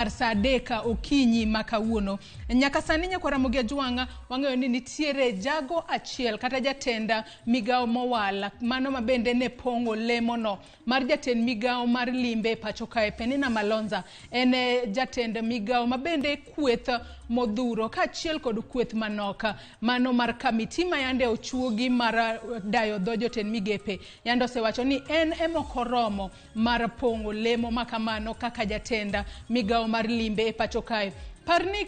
Kar saa 3 okinyi ma kawuono. Nyaka sani nyakwar Ramogi Ajwang' wang'eyo ni nitiere jago achiel kata jatend migawo mowal mano ma bende ne pong'o lemono mar jatend migawo mar limbe e pacho kae Penina Malonza. En e jatend migawo ma bende kweth modhuro kaachiel kod kweth manok mano mar kamiti ma yande ochuogi mar dayo dho jotend migepe yande osewacho ni en emokoromo mar pong'o lemo ma kamano kaka jatend migawo mar limbe e pacho kae. Par ni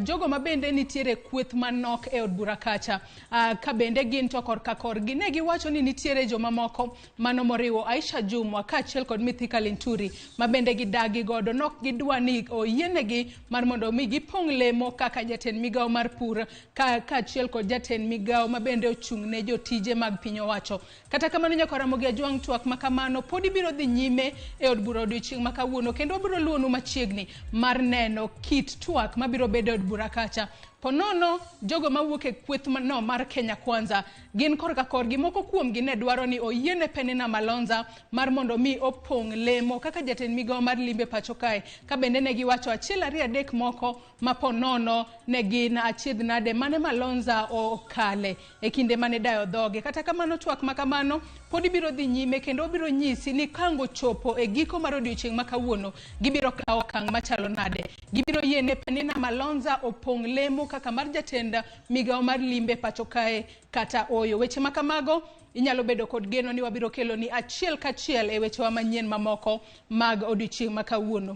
jogo ma bende nitiere kweth manok e od bura kacha ka bende gin to korka korgi ne giwacho ni nitiere jomamoko mano moriwo Aisha Jumwa kaachiel kod Mithika Linturi ma bende gidagi godo nok gidwa ni oyienegi mar mondo mi gipong' lemo kaka jatend migawo mar pur kaachiel kod jatend migawo ma bende ochung' ne jotije mag piny owacho. Kata kamano nyakwar Ramogi Ajwang' twak ma kamano pod ibiro dhi nyime e od bura odiochieng' ma kawuono kendo wabiro luwonu machiegni mar neno kit twak mabiro bedo e od bura kacha. Po nono jogo mawuok e kweth no mar Kenya Kwanza gin korka korgi moko kuomgi ne dwaro ni oyiene Penina Malonza mar mondo mi opong' lemo kaka jatend migawo mar limbe pacho kae ka bende ne giwacho achiel ariyo adek moko ma po nono ne gin achiedh nade mane Malonza okale e kinde mane dayo dhoge. Kata kamano twak ma kamano pod ibiro dhi nyime kendo obiro nyisi ni kango chopo e giko mar odiochieng' ma kawuono gibiro kawo okang' machalo nade. Gibiro yiene Penina Malonza opong' lemo kaka mar jatend migawo mar limbe pacho kae kata oyo. Weche ma kamago inyalo bedo kod geno ni wabiro keloni achiel kachiel e wechewa manyien mamoko mag odiochieng' ma kawuono.